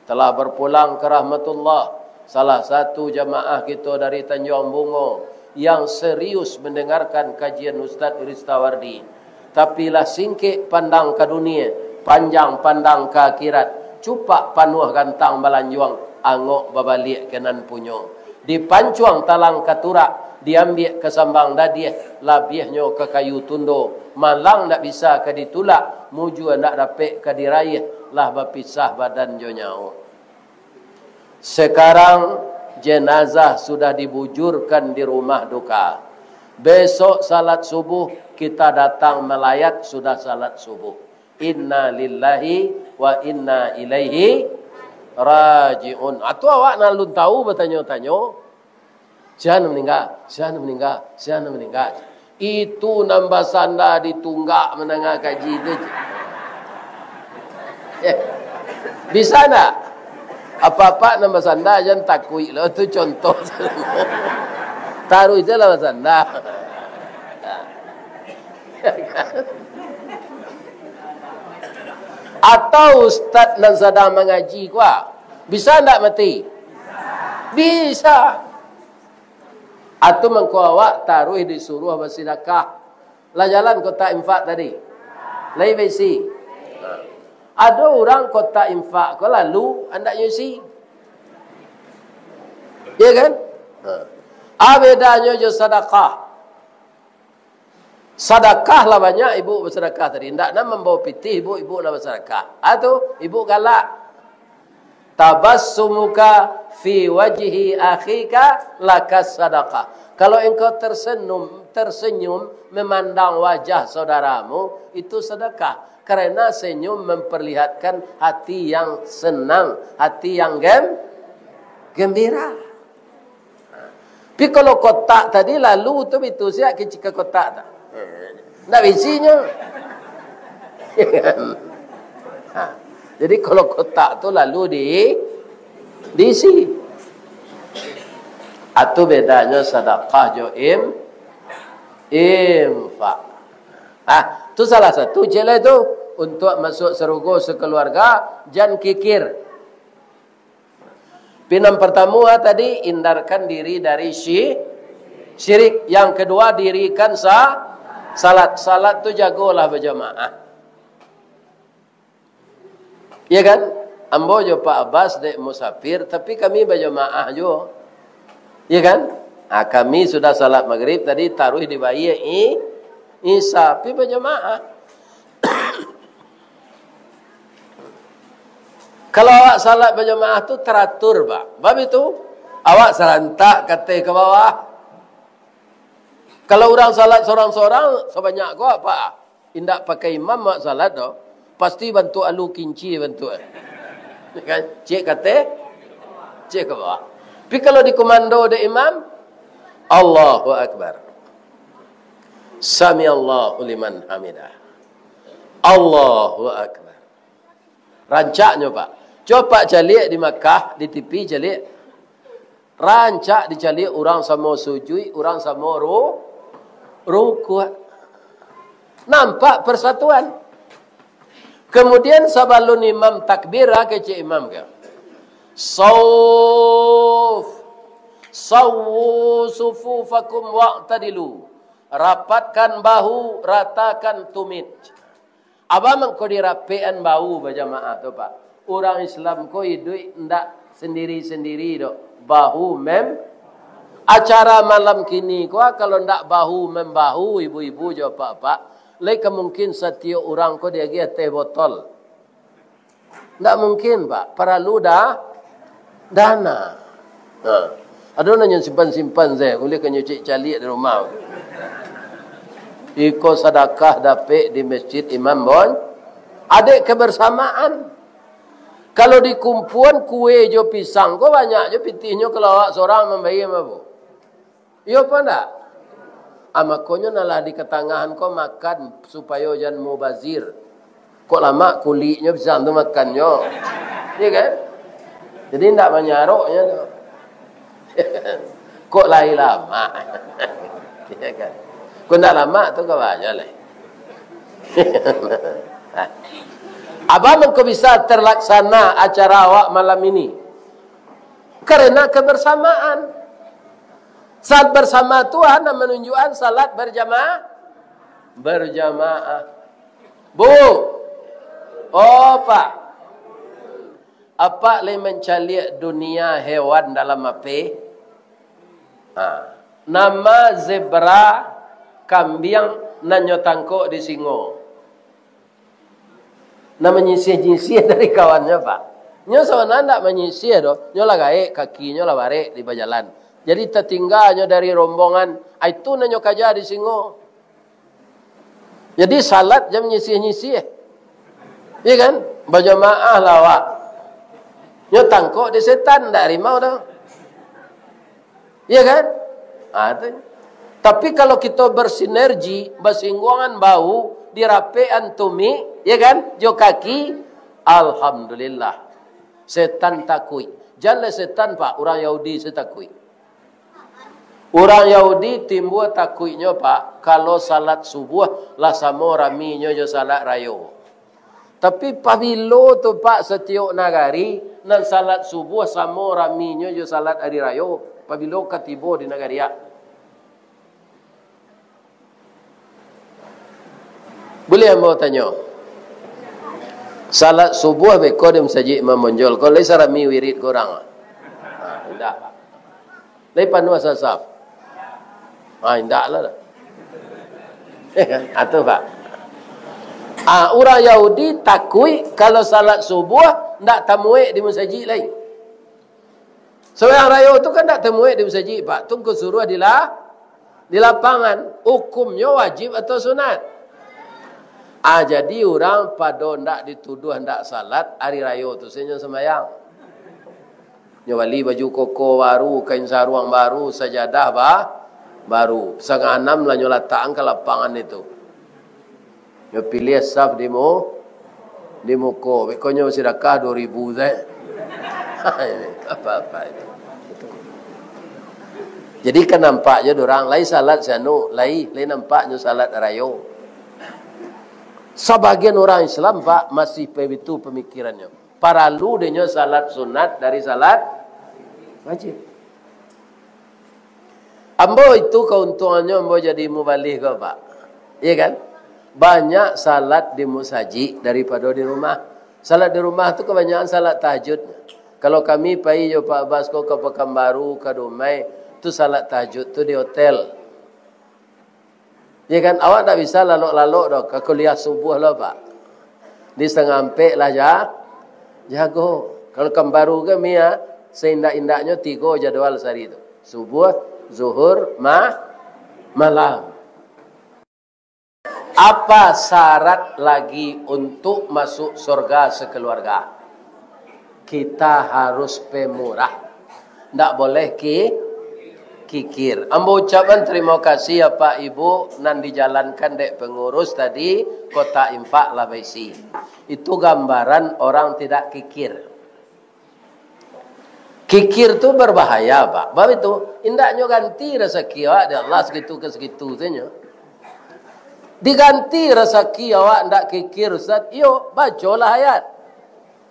Telah berpulang ke rahmatullah, salah satu jamaah kito dari Tanjuang Bungo yang serius mendengarkan kajian Ustaz Ristawardi. Tapi lah singkek pandang ka dunia, panjang pandang ka akhirat. Cupak panuah gantang balanjuang, angok babaliak ka nan punyo. Dipancuang talang ka turak, diambiak ka sambang dadiah, labiahnyo ka kayu tundo. Malang ndak bisa ka ditulak, mujua ndak dapek ka diraiah, lah bapisah badan jo nyawo. Sekarang jenazah sudah dibujurkan di rumah duka. Besok salat subuh kita datang melayat sudah salat subuh. Inna lillahi wa inna ilaihi raji'un. Atau awak nan alun tahu batanyo-tanyo, "Sia nan maningga, sia nan maningga, sia nan maningga." Itu nan basanda di tunggak mandanga kaji tu. Eh, bisa ndak? Apak-apak nan basanda jan takuik lo, tu contoh. Taruih je lah basanda. Atau ustaz nan sadang mangaji ko, bisa ndak mati? Bisa. Atau mangko awak taruih disuruah basidakah. Lah jalan kotak infak tadi? Lai baisi? Ha. Ado urang kotak infak ko lalu andaknyo isi. Ya kan? Ha. Ah, bedanyo jo sadakah. Sadakah lah banyak ibu basadakah tadi. Ndak nan mambawa pitih ibu, ibu lah basadakah. Ah, tu, ibu galak. "Tabassumuka fi wajhi akhika laka sadakah." Kalau engkau tersenyum, tersenyum memandang wajah saudaramu, itu sedekah. Karena senyum memperlihatkan hati yang senang, hati yang gem-, gembira. Tapi kalau kotak tadi lalu tu bitu siak kicik ka kotak tu. Ndak bisinyo. Ha. Jadi kalau kotak tu lalu di, diisi. Atu bedanyo sadakah jo im-, infak. Ah, tu salah satu je lah tu. Untuk masuk sarugo sekeluarga, jan kikir. Pi nan partamo, ah, tadi, hindarkan diri dari syi-, syirik. Yang kedua, dirikan sa-, salat. Salat tu jagolah bajamaah. Ya kan? Ambo jo Pak Abbas dek musafir, tapi kami bajamaah juo. Ya kan? Ah, kami sudah salat magrib tadi, taruih dibayia i-, isa, pi bajamaah. Kalau awak salat bajamaah tu taratur, Pak. Bab itu, awak sarantak kateh ka bawah. Kalau urang salat sorang-sorang, sabanyak ko, Pak, indak pakai imam awak salat tu, pasti bantuak alu kinci bantuak. Kan? Ciek kateh, ciek ka bawah. Tapi kalau dikomando dek imam, Allahu Akbar. Samiallahu liman hamidah. Allahu Akbar. Rancaknyo, Pak. Coba caliak di Makkah, di T V caliak. Rancak dicaliak urang samo sujuik, urang samo ru-, rukuak. Nampak persatuan. Kemudian sabalun imam takbir, ah, kecek imam ka, "Sauf, sawu sufufakum wa'tadilu." Rapatkan bahu, ratakan tumit. Apo mangko dirapekan bahu bajamaah tu, Pak? Urang Islam ko iduik ndak sendiri-sendiri doh. Bahu mem-, acara malam kini ko, kalau ndak bahu membahu, ibu-ibu jo apak-apak, lai ka mungkin satiok urang ko diagiah teh botol. Ndak mungkin, Pak. Paralu da-, dana. Ha. Ado nan nyo simpan-simpan sajo, buliah ka nyo cek caliak di rumah. Iko sadakah dapek di masjid Imam Bon-, Adek kebersamaan. Kalau dikumpuan kue jo pisang ko banyak jo pitihnyo, kalau awak sorang mambayia mah, Bu. Iyo apa ndak? Ah, makonyo nalah di katangahan ko makan supayo jan mubazir. Kok lamak kuliknyo pisang tu makannyo. Iya kan? Jadi ndak manyaroknyo tu. Kok lai lamak? Iya kan? Kok ndak lamak tu ka banyak lai. Apa mangko bisa terlaksana acara awak malam ini? Karena kebersamaan. Salat bersama tu hanya menunjukkan salat berjamaah. Berjamaah. Bu. Oh, Pak. Apak lai mancaliak dunia hewan dalam H P? Ha. Nama zebra, kambiang, nan nyo tangkok di singo? Nan manyisiah-nyisiah dari kawannyo, Pak. Nyo sabananyo ndak manyisiah doh. Nyo lah gaek, kakinyo lah barek di bajalan. Jadi, tatingganyo dari rombongan, ah, itu nan nyo kaja di singo. Jadi, salat jan manyisiah-nyisiah. Iya kan? Bajamaah lah awak. Nyo tangkok di setan, ndak harimau doh. Iya kan? Ah, tu. Tapi kalau kito bersinergi, basingguangan bahu, dirapekan tumik, iya kan? Jo kaki, alhamdulillah. Setan takuik. Jan lai setan, Pak, urang Yahudi se takuik. Urang Yahudi timbua takuiknyo, Pak, kalau salat subuah lah samo raminyo jo salat rayo. Tapi pabilo tu, Pak, satiok nagari, nan salat subuah samo raminyo jo salat ari rayo, pabilo ka tibo di nagari, ah? Buliah ambo tanyo? Salat subuah beko di masajik Imam Bonjol, ko lai sarami wirid ko urang? Ha, indak, Pak. Lai panuah sasaf? Ha, indak lah. Atuh, Pak. Ah, urang Yahudi takuik kalau salat subuah ndak tamuek di masajik lai. Sumbayang rayo tu kan ndak tamuek di masajik, Pak. Tu ngku suruah di la-, di lapangan. Hukumnyo wajib atau sunat? Ah, jadi urang pado ndak dituduah ndak salat, ari rayo tu se nyo sumbayang. Nyo bali baju koko baru, kain saruang baru, sajadah ba-, baru. Satangah anam lah nyo latakkan ka lapangan itu. Nyo piliah saf di mu-, di muko. Beko nyo basidakah duo ribu sajo. Apa-apa itu. Jadi kan nampak jo urang, lai salat sianu, lai, lai nampak nyo salat rayo. Sabagian urang Islam, Pak, masih begitu pemikirannyo. Paralu dinyo salat sunat dari salat wajib. Ambo itu keuntungannyo ambo jadi mubalih ko, Pak. Iya kan? Banyak salat di musajik daripado di rumah. Salat di rumah tu kabanyakan salat tahajud. Kalau kami pai jo Pak Bas ko ka Pakanbaru, ka Dumai, tu salat tahajud tu di hotel. Ya kan, awak ndak bisa lalok-lalok doh, ka kuliah subuah lo, Pak. Di satangah ampek lah ja-, jago. Kalau Pakanbaru kan, Mia, seindak-indaknyo tigo jadwal sehari tu. Subuah, zuhur, ma-, malam. Apa syarat lagi untuk masuk surga sekeluarga? Kita harus pemurah. Ndak boleh ki-, kikir. Ambo ucapkan terima kasih, Apak Ibu, nan dijalankan dek pengurus tadi, kotak infak lah baisi. Itu gambaran orang tidak kikir. Kikir tu berbahaya, Pak. Sebab itu, indaknyo ganti rasaki awak dek Allah segitu ka segitu sajo. Diganti rasaki awak ndak kikir, Ustaz. Iyo, bacolah ayat.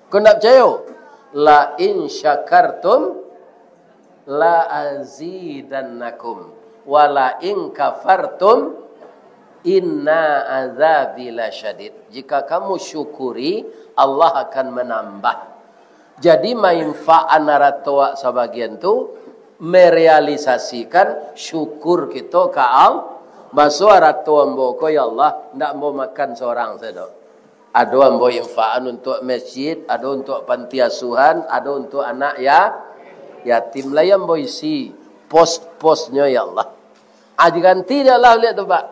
Kok ndak picayo? "La in syakartum la azidannakum, wa la in kafartum inna azabi lasyadid." Jika kamu syukuri, Allah akan menambah. Jadi, mainfakan arato awak sabagian tu, merealisasikan syukur kito ka Allah. Baso arato ambo ko, ya Allah, ndak ambo makan sorang sajo. Ado ambo infakan untuak masjid, ado untuak panti asuhan, ado untuak anak ya-, yatim. Lai ambo isi pos-posnyo, ya Allah. Ah, diganti dek Allah, liek tu, Pak.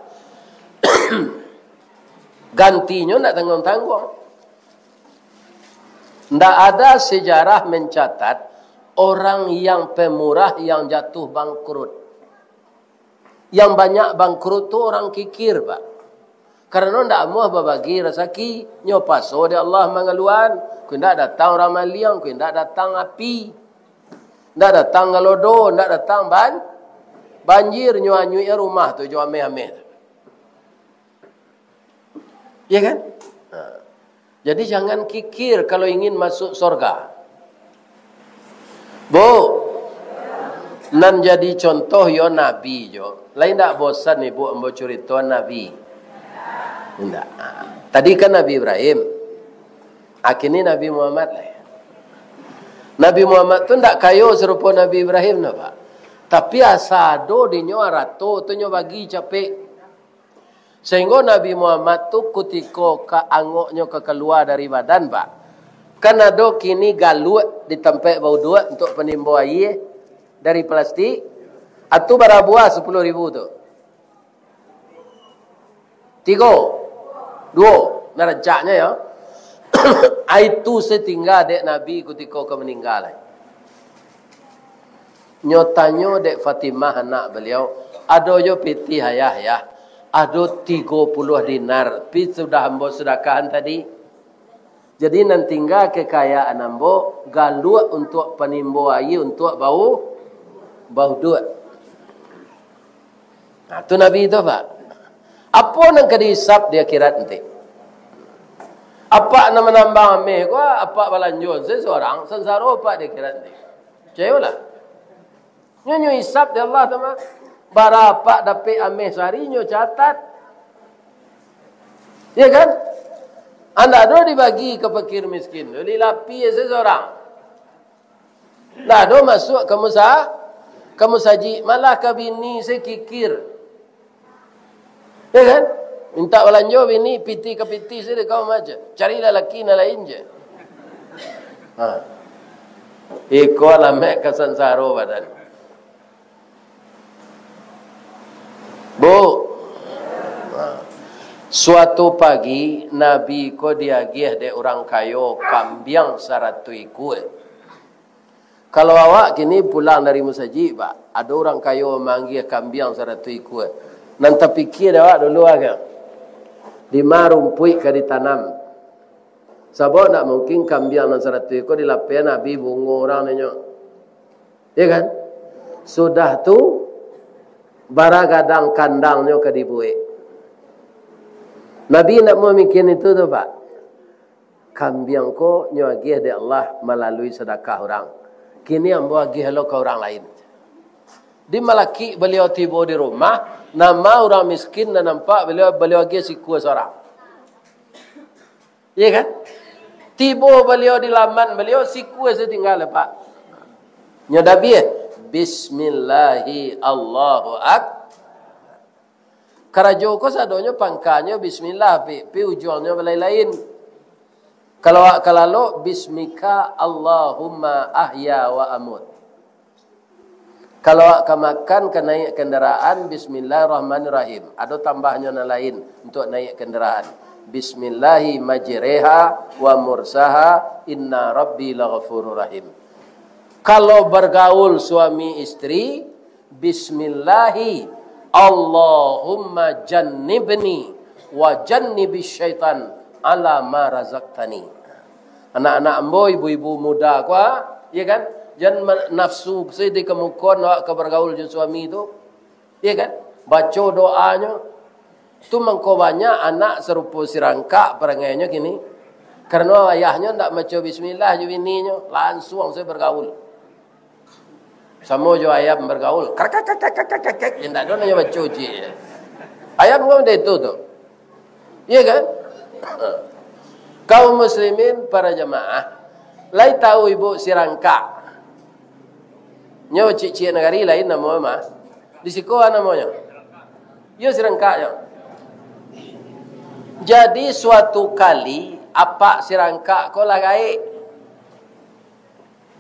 Gantinyo ndak tangguang-tangguang. Ndak ada sejarah mencatat orang yang pemurah yang jatuh bangkrut. Yang banyak bangkrut tu orang kikir, Pak. Karano ndak amuah babagi rasaki, nyo paso dek Allah mangaluan, ku indak datang urang maliang, ku indak datang api, ndak datang galodo, ndak datang ban-, banjir, nyo anyuik rumah tu jo ameh-ameh tu. Ya kan? Nah. Jadi jangan kikir kalau ingin masuk sorga. Bu, nan jadi contoh yo Nabi jo. Lain ndak bosan ibu ambo curito Nabi? Indak. Tadi kan Nabi Ibrahim. Kini Nabi Muhammad lah. Nabi Muhammad tu ndak kayo sarupo Nabi Ibrahim no, Pak. Tapi asa ado dinyo arato tu nyo bagi capek. Sahinggo Nabi Muhammad tu kutiko ka angoknyo ka kalua dari badan, Pak, kan ado kini galuak di tampek bauduak untuak panimbo aia dari plastik, atu bara buah sapuluah ribu tu? Tigo, duo, nan rancaknyo yo. Ai tu satingga dek Nabi kutiko ka maningga lai. Nyo tanyo dek Fatimah anak baliau, "Ado jo pitih ayah, yah? Ado tigo puluah dinar, pi sudah ambo sadakahan tadi." Jadi nan tingga kekayaan ambo, galuak untuak panimbo aia untuak bau-, bauduak. Nah, tu Nabi tu, Pak. Apo nan ka dihisab di akhirat nanti? Apak nan manambang ameh ko, apak balanjo se surang, sansaro apak di akhirat nanti. Picayolah. Nyo, nyo hisab dek Allah tu mah. Bara apak dapek ameh sahari, nyo catat. Ya kan? Ndak ado dibagi ka fakir miskin tu, dilapia se surang. Ndak ado masuak ka musa-, ka musajik, malah ka bini se kikir. Ya kan? Mintak balanjo bini, pitih ka pitih se dek kau maja. Carilah laki nan lain je. Ha. Iko alamaik ka sansaro badan. Bu, ha. Suatu pagi, Nabi ko diagiah dek urang kayo kambiang saratuih ikua. Kalau awak kini pulang dari musajik, Pak, ado urang kayo mangagiah kambiang saratuih ikua. Nan tapikia dek awak dulu agak, di ma rumpuik ka ditanam. Sabab ndak mungkin kambiang nan saratuih ikua dilapeh abih bungo urang nyo. Ya kan? Sudah tu, bara gadang kandangnyo ka dibuek. Nabi ndak mamikian itu tu, Pak. Kambiang ko nyo agiah dek Allah malalui sadakah urang. Kini ambo agiah lo ka urang lain. Di malakik baliau tibo di rumah, nama urang miskin nan nampak baliau, baliau agiah sikua surang. Iya kan? Tibo baliau di laman baliau, sikua satingga lepak. Nyo dabiah, "Bismillahi Allahu Ak-." Karajo ko sadonyo pangkanyo bismillah, pi, pi ujuangnyo balain-lain. Kalau awak ka lalok, "Bismika Allahumma ahya wa amut." Kalau awak ka makan, ka naiak kandaraan, "Bismillahirrahmanirrahim." Ado tambahnyo nan lain untuak naiak kandaraan. "Bismillahi majreha wa mursaha, inna rabbi laghafurur rahim." Kalau bergaul suami istri, "Bismillahi, Allahumma jannibni wa jannibis syaitan ala ma razaqtani." Anak-anak ambo, ibu-ibu muda ko, ah, iya kan? Jan ma-, nafsu se dikemukon awak ka bergaul jo suami tu. Iya kan? Baco doanyo. Tu mangko banyak anak sarupo sirangkak parangainyo kini. Karano ayahnyo ndak maco bismillah jo bininyo, lansuang se bergaul. Samo jo ayam bergaul. Krek, krek, krek, indak ado nan nyo baco ciek. Ayam kan model itu tu. Iya kan? Kaum muslimin, para jamaah, lai tahu ibu sirangkak? Nyo ciek-ciek nagari lain namo mah. Di siko namonyo. Iyo sirangkak nyo. Jadi suatu kali apak sirangkak ko lah gaek.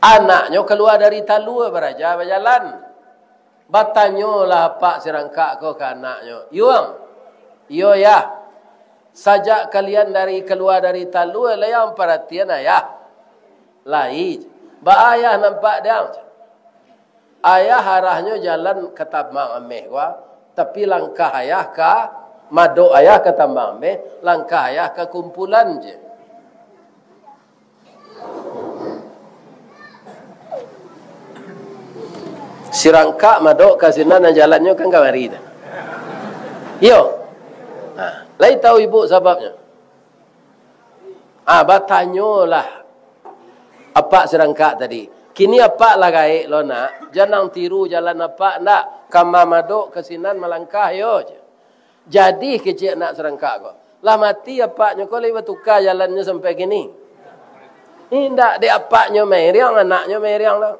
Anaknyo kalua dari talua baraja bajalan. Batanyolah apak sirangkak ko ka anaknyo, "Yuang, iyo yah, sajak kalian dari kalua dari talua, lai ang paratian ayah?" Lai. Baa ayah nampak diang? Ayah arahnyo jalan ka Tambang Ameh ko, tapi langkah ayah ka, madok ayah ka Tambang Ameh, langkah ayah ka kumpulan je. Sirangkak madok ka sinan, nan jalannyo kan kamari tu. Iyo. Ha, lai tahu ibu sababnyo? Ah, batanyolah apak sirangkak tadi. Kini apak lah gaek lo nak, jan ang tiru jalan apak ndak, ka mamadok ka sinan malangkah yo je. Jadi kecek anak sirangkak ko, lah mati apaknyo ko lai batuka jalannyo sampai kini. Indak, dek apaknyo mairiang, anaknyo mairiang lo.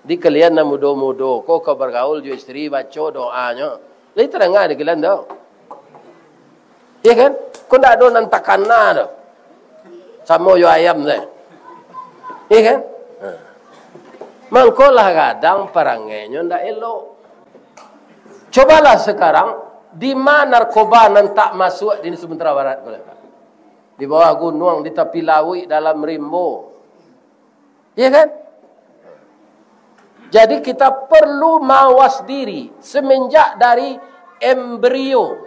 Di kalian nan mudo-mudo ko, ko bagaul jo istri, baco doanyo. Lai tadanga di kalian tu? Iya kan? Ko ndak ado nan takana tu. Samo jo ayam tu. Iya kan? Ha. Mangko lah gadang parangainyo ndak elok. Cobalah sekarang, di ma narkoba nan tak masuak di Sumatera Barat ko, Pak? Di bawah gunuang, di tapi lauik, dalam rimbo. Iya kan? Jadi kita perlu mawas diri semenjak dari embrio,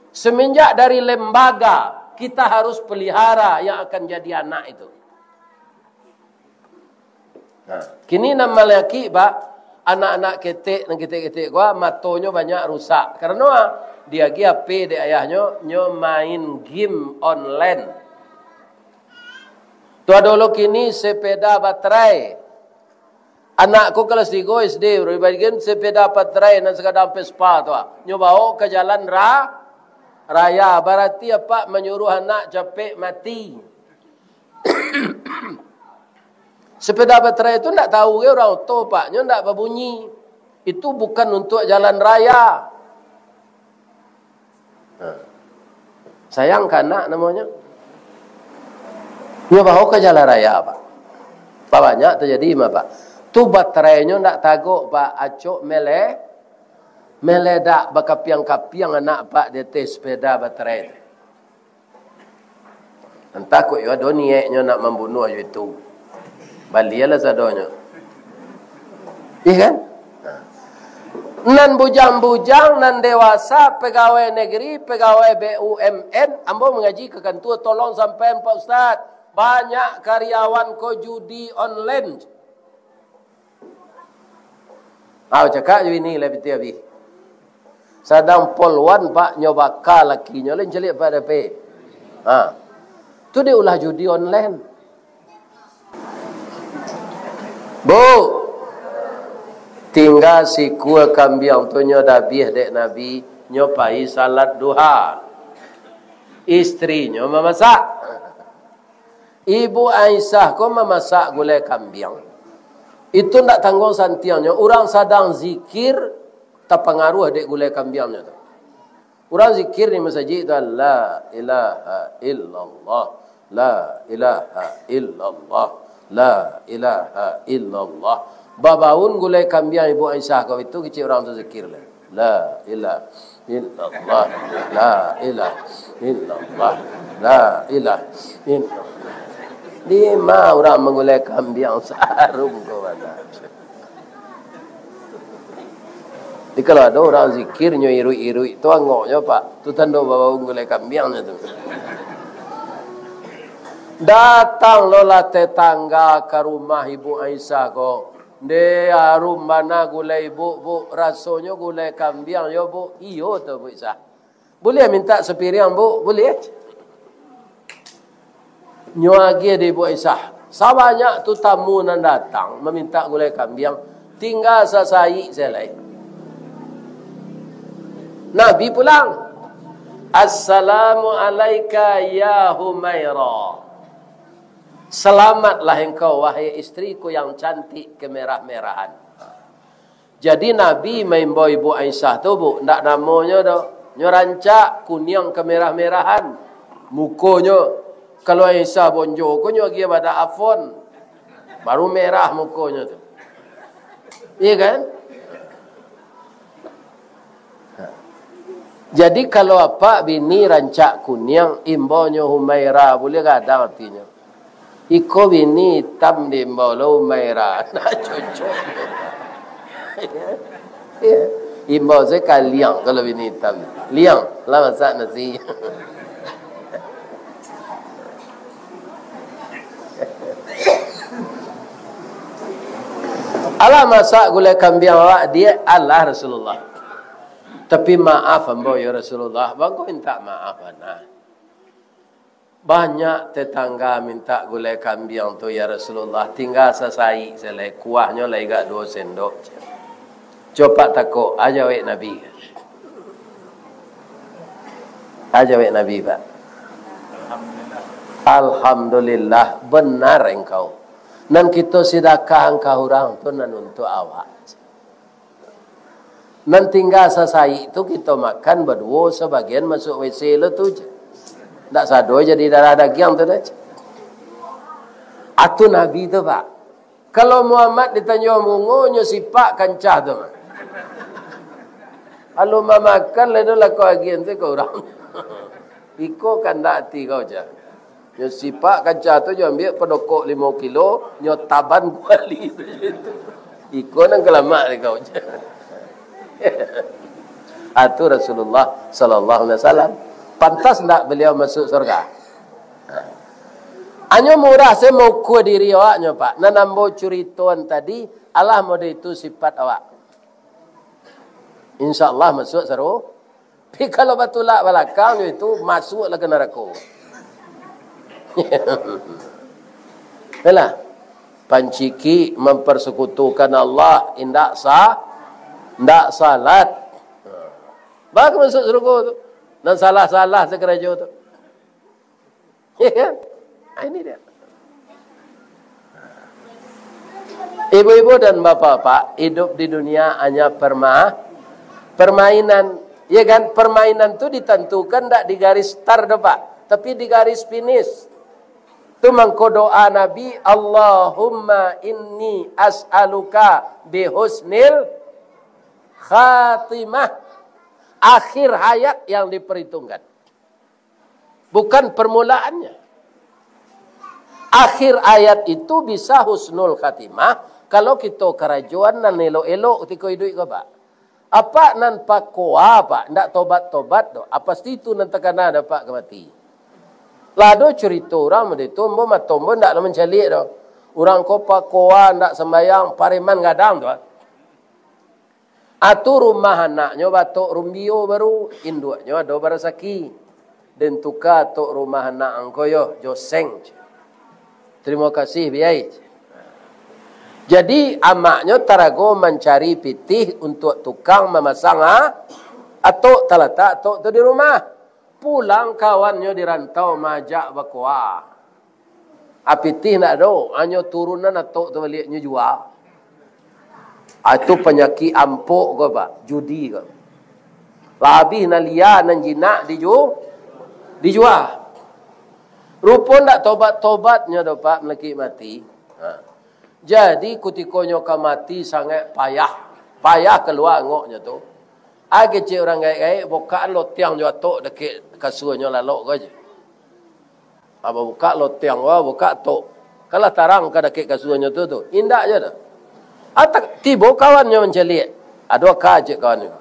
semenjak dari lembaga, kita harus pelihara yang akan jadi anak itu. Nah, kini nan malaki, Pak, anak-anak ketek, nan ketek-ketek ko, matonyo banyak rusak. Karano, ah, diagiah H P dek ayahnyo, nyo main game online. Tu ado lo kini sepeda baterai. Anak ko kelas tigo S D, baru dibagian sepeda baterai nan sagadang Vespa tu, ah. Nyo bawa ka jalan ra-, raya. Barati apak manyuruh anak capek mati. Sepeda baterai tu ndak tahu ge urang oto, Pak. Nyo ndak babunyi. Itu bukan untuk jalan raya. Ha. Sayang ka anak namonyo. Nyo bawa ka jalan raya, Pak. Babanyak tajadi mah, Pak. Tu baterainyo ndak tagok, Pak. Acok mele-, meledak bakapiang-kapiang anak, Pak, di ateh sepeda baterai tu. Antah kok iyo ado niaiknyo nak mambunuah jo itu. Balialah sadonyo. Iya kan? Nah. Nan bujang-bujang, nan dewasa, pegawai negeri, pegawai B U M N, ambo mangaji ka kantua, tolong sampaian, Pak Ustaz, banyak karyawan ko judi online. Au, cakak jo bini lai pitih abih. Sadang polwan, Pak, nyo baka lakinyo, lai caliak Pak dapek. Ha. Tu dek ulah judi online. Bu, tingga sikua kambiang tu nyo dabiah dek Nabi, nyo pai salat duha. Istrinyo mamasak. Ibu Aisyah ko mamasak gulai kambiang. Itu ndak tangguang santiangnyo, urang sadang zikir, tapangaruah dek gulai kambiangnyo tu. Urang zikir di masajik tu, "La ilaha illallah, la ilaha illallah, la ilaha illallah." Babaun gulai kambiang Ibu Aisyah ko itu, kecek urang tu zikir lai. La ilaha illallah, la ilaha illallah, la ilaha illallah. Di ma urang manggulai kambiang saharum ko bana. Jadi, kalau ado urang zikir nyo iruik-iruik tu angoknyo, Pak. Tu tando babaun gulai kambiangnyo tu. Datang lo lah tetangga ka rumah Ibu Aisyah ko. "Ndeh, arum bana gulai Ibu, Bu. Rasonyo gulai kambiang yo, Bu." "Iyo tu, Bu Aisyah." "Buliah mintak sapiriang, Bu?" "Buliah." Nyo agiah dek Ibu Aisyah. Sabanyak tu tamu nan datang mamintak gulai kambiang, tingga sasaik se lai. Nabi pulang. "Assalamu alaika ya Humaira." "Selamatlah engkau, wahai istriku yang cantik kemerah-merahan." Jadi Nabi maimbau Ibu Aisyah tu, Bu, ndak namonyo doh. Nyo rancak, kuniang kemerah-merahan mukonyo. Kalau Aisyah bonjo ko nyo agiah badak Avon, baru merah mukonyo tu. Iya kan? Jadi kalau apak bini rancak kuniang, imbaunyo Humaira, buliah gadang atinyo. Iko bini itam diimbau lo Umaira. Ndak cocok. Ya. Imbau sajo ka Liang kalau bini itam. Liang, lah masak nasi. Alah masak gulai kambiang awak, diak, alah Rasulullah. Tapi maaf ambo, ya Rasulullah. Bangko minta maaf bana. Banyak tetangga minta gulai kambiang tu, ya Rasulullah, tingga sasaik se lai, kuahnyo lai agak duo sendok. Copak takok, a jawek Nabi. A jawek Nabi, Pak. Alhamdulillah, benar engkau. Nan kito sidakahkan ka urang tu nan untuak awak. Nan tingga sasaik tu kito makan baduo, sabagian masuak W C lo tu je. Ndak sado jadi darah dagiang tu dah. Atu Nabi tu, Pak. Kalau Muhammad di Tanjuang Bungo, nyo sipak kancah tu, Mak. Kalau mamakan, lalu lako agian tu ka urang. Iko kandak ati kau, cah. Nyo sipak kancah tu, nyo ambiak padokok limo kilo, nyo taban kuali tu. Iko nan kalamak di kau, cah. Atu Rasulullah sallallahu alaihi wasallam. Pantas ndak beliau masuk surga? Anyo murah se maukua diri awaknyo, Pak. Nan ambo curitoan tadi, alah mode itu sipat awak. Insya Allah masuk saru. Tapi kalau batulak balakang jo itu, masuaklah ka narako. Yalah. Pancikik, mempersekutukan Allah, indak sah, indak salat. Baa ka masuak sarugo tu? Nan salah-salah sakarajo tu. Ya kan? Ah, ini dia. Ibu-ibu dan bapak-bapak, hidup di dunia hanya perma-, permainan. Ya kan? Permainan tu ditentukan ndak di garis start doh, Pak, tapi di garis finish. Tu mangko doa Nabi, "Allahumma inni as'aluka bihusnil khatimah." Akhir hayat yang diperhitungkan. Bukan permulaannya. Akhir hayat itu bisa husnul khatimah, kalau kito karajoan nan elok-elok kutiko iduik ko, Pak. Apak nan pakoa, Pak, ndak tobat-tobat doh, a pasti itu nan takana dek Apak ka mati. Lah ado curito urang mode tu, ambo mato ambo ndak lah mancaliak doh. Urang ko pakoa, ndak sambayang, pareman gadang tu, Pak. Atu rumah anaknyo batok rumbio baru, induaknyo ado barasaki. Den tuka tok rumah anak angko yo, jo seng. Tarimo kasih, biai. Jadi, amaknyo tarago mancari pitih untuak tukang mamasang a-, atok, talatak atok tu di rumah. Pulang kawannyo di rantau maajak bakoa. A pitih ndak ado, hanyo turunan atok tu baliaknyo jua. Ah, itu panyakik ampok ko, Pak, judi ko. Lah abih nan lia, nan jinak diju-, dijua. Rupo ndak tobat-tobatnyo doh, Pak, malakik mati. Ha. Jadi, kutikonyo ka mati sangaik payah. Payah kalua angoknyo tu. Ah, kecek urang gaek-gaek, bukaan lotiang jo atok dakek kasuanyo lalok ko aja. Abah bukak lotiang, wah, bukak tok. Kalah tarang ka dakek kasuanyo tu, tu. Indak je tu. Atak, tibo kawannyo mancaliak. Ado ka cek kawannyo.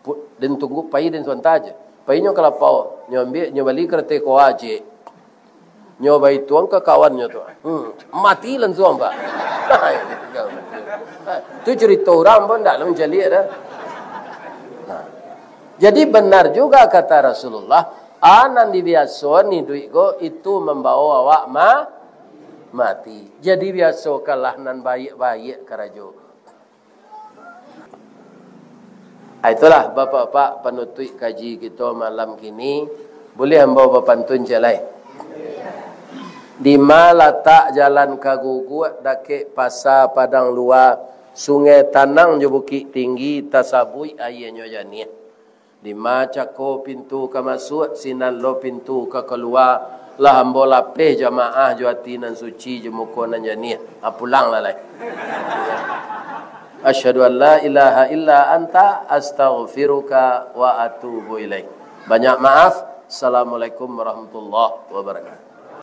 Pu-, den tunggu pai den suanta je. Painyo ka lapau. Nyo ambiak, nyo bali karateh koa cek. Nyo baituang ka kawannyo tu. Hmm, mati lansuang, Pak. Tu curito urang pun ndak lah mancaliak dah. Nah. Jadi benar juga kata Rasulullah, a nan dibiasoan iduik ko itu mambawo awak ma-, mati. Jadi biasokanlah nan baiak-baiak karajo. Ah, itulah, Bapak-bapak, panutuik kaji kito malam kini. Buliah ambo bapantun ciek lai? Dima latak jalan ka Guguak, dakek Pasa Padang Lua, Sungai Tanang jo Bukik Tinggi, tasabuik aianyo janiah. Dima cako pintu ka masuak, sinan lo pintu ka kalua, lah ambo lapeh jamaah jo ati nan suci, jo muko nan janiah. Ha, pulanglah lai. Asyhadu an la ilaha illa anta, astaghfiruka wa atubu ilaik. Banyak maaf. Assalamualaikum warahmatullahi wabarakatuh.